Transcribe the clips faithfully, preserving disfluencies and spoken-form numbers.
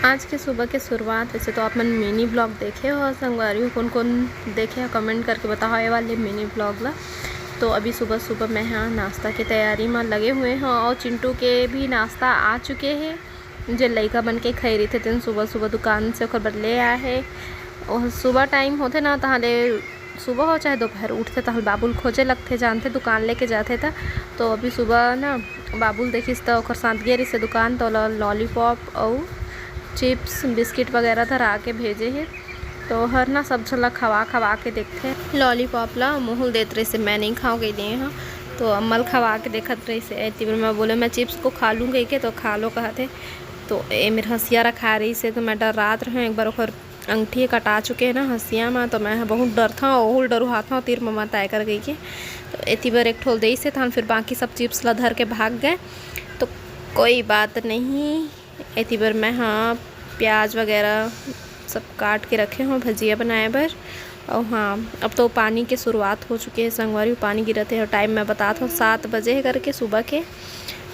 आज के सुबह के शुरुआत, वैसे तो आप मन मिनी ब्लॉग देखे हो संगवारी हो, कौन कौन देखे हो कमेंट करके बताओ ये वाले मिनी ब्लॉग ला। तो अभी सुबह सुबह मैं हाँ नाश्ता की तैयारी में लगे हुए हों और चिंटू के भी नाश्ता आ चुके हैं। जे लइका मन के खैरी थे तेन सुबह सुबह दुकान से ओकर बर ले आए हे। और सुबह टाइम होथे ना, तहाँ ले सुबह हो चाहे दोपहर उठथे, तहाँ ले बाबू ल खोजे लगथे, जानथे दुकान लेके जाथे त। तो अभी सुबह ना बाबू ल देखिस त ओकर साथ गे रहिस हे दुकान, तो ओला लॉलीपॉप अउ चिप्स बिस्किट वगैरह धरा के भेजे हे। तो हर ना सब झन ला खवा खवा के देखथे। लॉलीपॉप ला मुँह ल देत रहिस हे, मैं नहीं खाओ कहि दिए हँ। तो अम्मा ल खवा के देखत रहिस हे, एती बर मैं बोले मैं चिप्स को खा लूँ कहि के, तो खा लो कहत हे। तो ए मेर हँसिया रखाए रहिस हे, तो मैं डर्रात रहेंव, एक बार ओकर अंगठी कटा चुके हे ना हँसिया म, तो मैं ह बहुत डरथँव, ओहू ल डरुहाथँव तीर ममा ताय कर कहि के। तो एती बर एक ठो ल देइस हे, तहन फिर बाकी सब चिप्स ला धर के भाग गए। तो कोई बात नहीं, एती बर मैं ह प्याज वगैरह सब काट के रखे हों भजिया बनाए बर। अउ हाँ, अब तो पानी के शुरुआत हो चुके हे संगवारी, पानी गिरत हे। अउ टाइम मैं बतात हों, सात बजे हे करके सुबह के।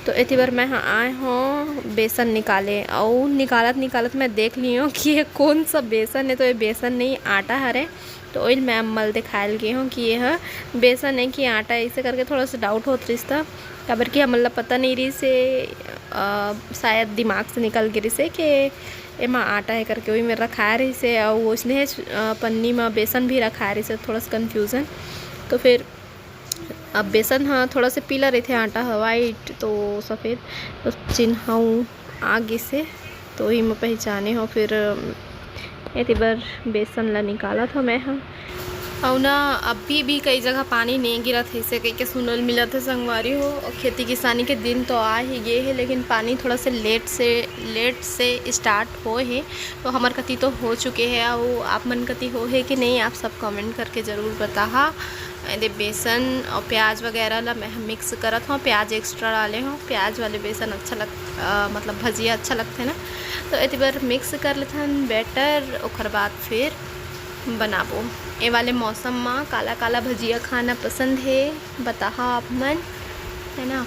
तो एती बर मैं ह आए हों बेसन निकाले, अउ निकालत निकालत मैं देख लियों कि ये कौन सा बेसन हे। तो ये बेसन नहीं, आटा हरे। तो ओइल मैं अम्मा ल देखाए ल गे हों कि ये ह बेसन हे कि आटा हे, ऐसे करके थोड़ा सा डाउट होत रहिस त, काबर कि हमन ला पता नहीं रहिस हे, अ, शायद दिमाग से निकल गे रहिस हे कि एमा आटा हे करके, ओही में रखाए रहिस हे, अउ ओइसने, अ, पन्नी म बेसन भी रखाए रहिस हे, थोड़ा सा कन्फ्यूजन। तो फिर अब बेसन ह थोड़ा सा पीला रहिथे, आटा ह वाइट, तो सफेद, तो चिन्हाऊ आ गिस हे, तो ओही म पहिचाने हों। फिर एती बर बेसन ला निकालत हों मैं ह। अउ ना अभी भी कई जगह पानी नहीं गिरत हे, ऐसे कहि के सुनल मिलत हे संगवारी हो। अउ खेती किसानी के दिन तो आ ही गे हे, लेकिन पानी थोड़ा से लेट से, लेट से स्टार्ट होए हे। तो हमर कति तो हो चुके हे, अउ आप मन कति होए हे कि नहीं, आप सब कमेंट करके ज़रूर बताहा। एदे बेसन अउ प्याज वगैरह ला मैं ह मिक्स करत हों। प्याज एक्स्ट्रा डाले हों, प्याज वाले बेसन अच्छा लग, अ, मतलब भजिया अच्छा लगथे ना। तो एती बर मिक्स कर लेथन बैटर, ओकर बाद फिर बनाबो। ए वाले मौसम म काला काला भजिया खाना पसंद हे, बताहा आप मन, है ना।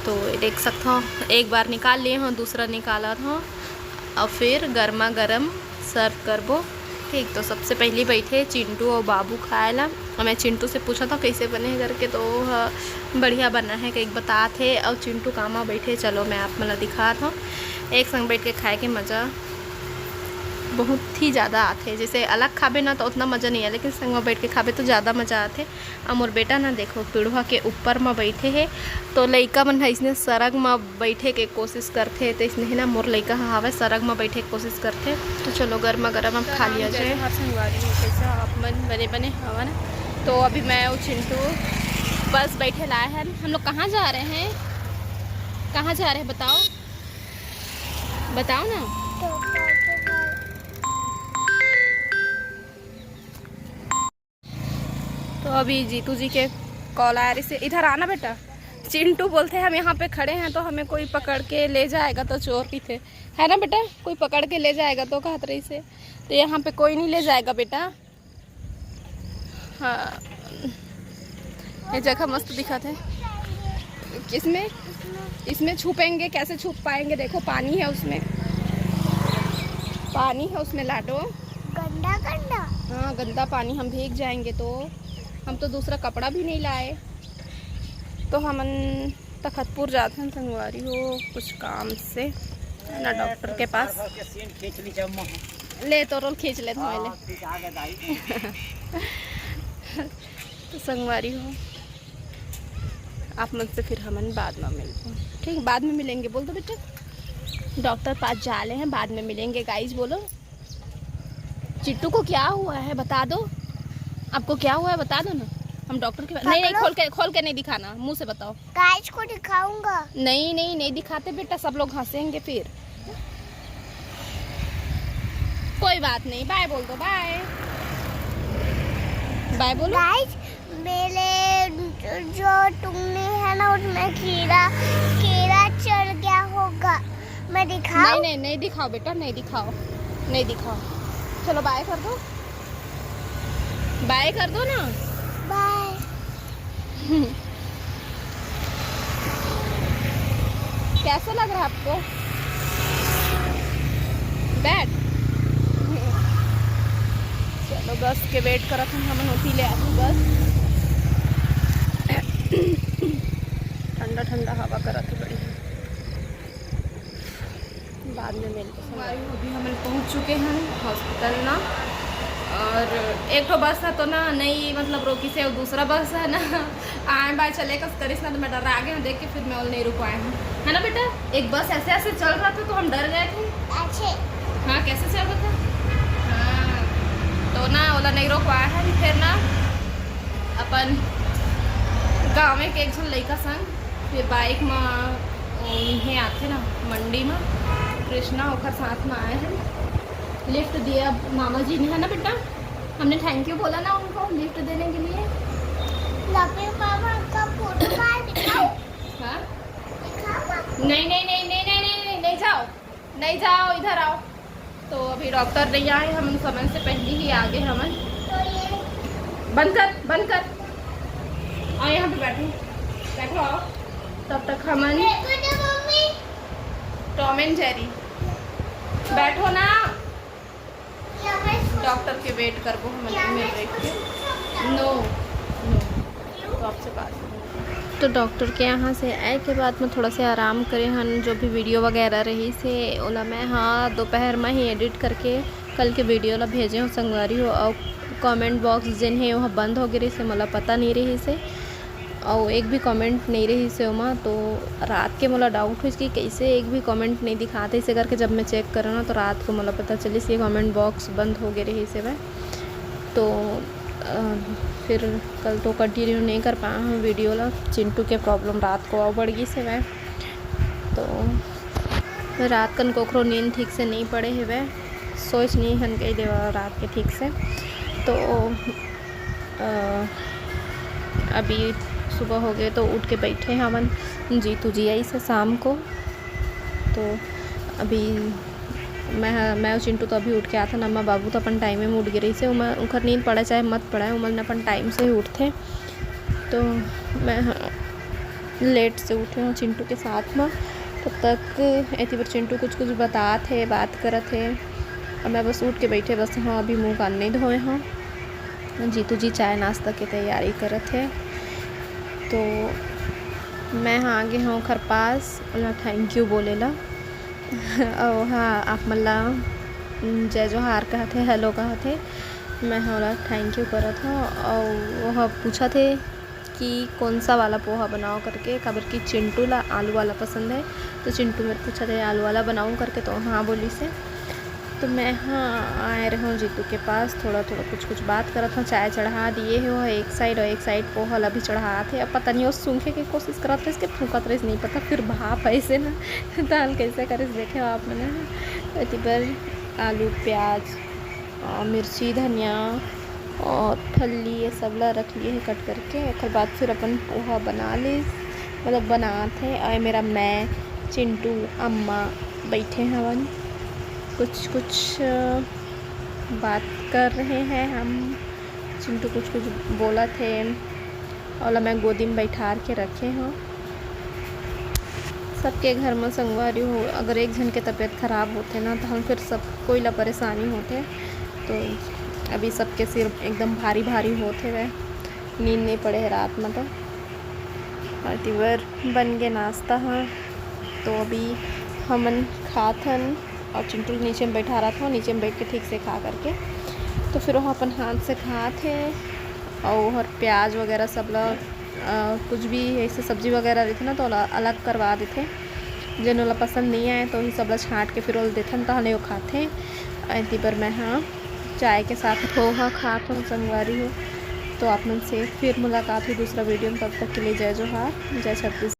तो देख सकत हो, एक बार निकाल लिए हों, दूसरा निकालत हों अउ फिर गर्मा गर्म सर्व करबो। ठीक, तो सबसे पहली बैठे चिंटू अउ बाबू खाए ला। अउ मैं चिंटू से पूछत हों कैसे बने हे करके, तो वो ह बढ़िया बना हे कहिके बतात हे। अउ चिंटू कामा बैठे, चलो मैं आप मन ला दिखात हों। एक संग बैठ के खाए के मज़ा बहुत ही ज़्यादा आथे। जैसे अलग खाबे ना तो उतना मज़ा नहीं आए, लेकिन संग में बैठ के खाबे तो ज़्यादा मज़ा आथे। अउ मोर बेटा ना देखो पीढ़ुआ के ऊपर म बैठे हे, तो लइका मन ह इसने सरग म बैठे के कोशिश करथे, तो इसने हे ना मोर लइका ह हावय सरग म बैठे के कोशिश करथे। तो चलो गर्मा गर्म अब खा लिया जाए। संगवारी हो, कैसा आप मन बने बने हवा ना। तो अभी मैं अउ चिंटू बस बैठे लाए हैं। हम लोग कहाँ जा रहे हैं, कहाँ जा रहे हैं बताओ, बताओ ना। तो अभी जीतू जी के कॉल आए रहिसे, इधर आना बेटा। चिंटू बोलथे हम यहाँ पे खड़े हैं तो हमें कोई पकड़ के ले जाएगा तो चोर कहिथे, है ना बेटा, कोई पकड़ के ले जाएगा तो कहत रहिसे। तो यहाँ पे कोई नहीं ले जाएगा बेटा। हाँ, ये जगह मस्त दिखत हे। किसमें? इसमें छुपेंगे, कैसे छुप पाएंगे? देखो पानी है उसमें, पानी है उसमें लाडो। गंदा गंदा। हाँ, गंदा पानी, हम भीग जाएंगे तो। हम तो दूसरा कपड़ा भी नहीं लाए, तो हमन तखतपुर जाथन संगवारी हो कुछ काम से, है ना, डॉक्टर के पास। ले तोरो ल खींच लेत हँव ले। तो संगवारी हो, आप मन से फिर हमन बाद में मिलबो, ठीक, बाद में मिलेंगे बोल दो बेटा। डॉक्टर पास जा ले हैं, बाद में मिलेंगे गाइस, बोलो। चिट्टू को क्या हुआ है बता दो, आपको क्या हुआ है बता दो ना, हम डॉक्टर के पास। नहीं, नहीं, खोल के, खोल के नहीं दिखाना, मुँह से बताओ। गाइस को दिखाऊंगा। नहीं, नहीं, नहीं दिखाते बेटा, सब लोग हंसेंगे फिर। कोई बात नहीं, बाय बोल दो, बाय। बाय बोलो। गाइस, मेरे जो टुन्नी है ना, उसमें कीड़ा, कीड़ा चढ़ गया होगा। मैं दिखाऊं? नहीं, नहीं, नहीं दिखाओ बेटा, नहीं दिखाओ, नहीं दिखाओ। चलो बाय कर दो, बाय कर दो ना। बाय। कैसा लग रहा है आपको? बैठ। चलो, बस के वेट करत हन हमन, ओती ले आही बस। ठंडा ठंडा हवा करत हे बड़ी। बाद में मिलते हैं। अभी हमन पहुंच चुके हैं हॉस्पिटल ना। और एक ठो बस है तो ना नहीं, मतलब, रोकिस हे, दूसरा बस है ना, आए बाय चले कस करिस ना, तो मैं डरा गए हूँ देख के, फिर मैं ओला नहीं रुकवाए हूँ, है ना बेटा? एक बस ऐसे ऐसे चल रहा था तो हम डर गए थे। हाँ, कैसे चल रहा था? हाँ, तो ना ओला नहीं रुकवाए हैं। फिर ना अपन गाँव के एक झन लइका संग फिर बाइक में इन्हें आथे ना, मंडी में कृष्णा ओकर साथ में आए हैं। लिफ्ट दिया मामा जी ने, है ना बेटा? हमने थैंक यू बोला ना उनको लिफ्ट देने के लिए। लपे मामा का फोटो का दिखाओ। हाँ? दिखाओ मामा। नहीं, नहीं, नहीं, नहीं, नहीं, नहीं, नहीं, नहीं जाओ, नहीं जाओ, इधर आओ। तो अभी डॉक्टर नहीं आए, हम समय से पहले ही आ गए हमन। तो ये बंद कर, बंद कर। आओ यहाँ पे बैठो, बैठो, आओ। तब तक हमन देखो तो मम्मी। Tom and Jerry. बैठो ना। डॉक्टर के वेट करबो हमन, मिल रही है। नो, नो, तो आपसे बात। तो डॉक्टर के यहाँ से आए के बाद में थोड़ा से आराम करे हन, जो भी वीडियो वगैरह रहिस हे ओला मैं, हाँ, दोपहर में ही एडिट करके कल के वीडियो ला भेजे हो संगवारी हो। और कमेंट बॉक्स जेन हे वह बंद हो गे रहिस हे, मोला पता नहीं रहिस हे। अउ एक भी कमेंट नहीं रहिस हे ओमा, तो रात के मोला डाउट होइस कि कैसे एक भी कमेंट नहीं दिखात हे, इसे करके जब मैं चेक करें ना, तो रात को मोला पता चलिस कि कमेंट बॉक्स बंद हो गे रहिस हवय। तो, अ, फिर कल तो कंटिन्यू नहीं कर पाए हन वीडियो ला, चिंटू के प्रॉब्लम रात को अउ बढ़ गिस हवय। तो रात कन कोखरो नींद ठीक से नहीं पड़े हवय, सोच नहीं हन कही देवा रात के ठीक से। तो अ, अभी सुबह हो गए तो उठ के बैठे हमन, जीतू जी आइस हे शाम को। तो अभी मैं, मैं अउ चिंटू तो अभी उठ के आथन, अम्मा बाबू तो अपन टाइम में उठ गए रहिस हे, ओमन, उनकर नींद पड़े चाहे मत पड़े, ओमन अपन टाइम से ही उठथे। तो मैं, हाँ, लेट से उठे हूँ चिंटू के साथ में। तब तक एती बर चिंटू कुछ कुछ बतात हे, बात करत हे, और मैं बस उठ के बैठे बस, हाँ, अभी मुँह कान नहीं धोए हूँ। जीतू जी चाय नाश्ता के तैयारी करत हे। तो मैं हाँ आगे हूँ ओखर पास, ओला थैंक यू बोले ला। और हाँ, आप मन ला जय जोहार कहत हे, हेलो कहत हे। मैं हाँ ओला थैंक यू करत हूँ। और वह पूछत हे कि कौन सा वाला पोहा बनाओ करके, काबर कि चिंटू ला आलू वाला पसंद है। तो चिंटू मेरे पूछत हे आलू वाला बनाऊँ करके, तो हाँ बोलिस हे। तो मैं हाँ आए रहे हूँ जीतू के पास, थोड़ा थोड़ा कुछ कुछ बात करत हूँ। चाय चढ़ा दिए हे वो एक साइड, और एक साइड पोहा ला भी चढ़ात हे। अब पता नहीं वो सूंघे के कोशिश करत रहिस कि फूंकत रहिस, नहीं पता, फिर भाप ऐसे ना। तो हम कैसे करिस देखे हो आप मन। एती बर आलू, प्याज, अ, मिर्ची, धनिया और फल्ली, ये सब ला रख लिए हे कट करके। ओकर बाद फिर अपन पोहा बना ले, मतलब बनात हे। और मेरा मैं, चिंटू, अम्मा बैठे हवन, कुछ कुछ, अ, बात कर रहे हैं हम। चिंटू कुछ कुछ बोलत हे, ओला मैं गोदी में बैठार के रखे हूँ। सबके घर में संगवारी हो, अगर एक झन के तबीयत खराब होथे ना, तो हम फिर सब कोई ला परेशानी होथे। तो अभी सबके सिर एकदम भारी भारी होथे वै, नींद नहीं पड़े है रात में। तो और तिवर बन गए नाश्ता ह, तो अभी हमन खात हन और चिंटू ल नीचे में बैठा रहा था, नीचे में बैठ के ठीक से खा करके। तो फिर वो अपन हाथ से खात हे और हर प्याज वगैरह सब ला, अ, कुछ भी ऐसे सब्जी वगैरह रहिथे ना, तो ओला अलग करवा देथे। जेन ओला पसंद नहीं आए, तो वही सब ला छांट के फिर ओला देथन, तहले वो खाथे। एती बर मैं हाँ चाय के साथ पोहा खात हूँ संगवारी हो। तो आप मन से फिर मुलाकात हुई दूसरा वीडियो में, तब तक के लिए जय जोहार, जय छत्तीसगढ़।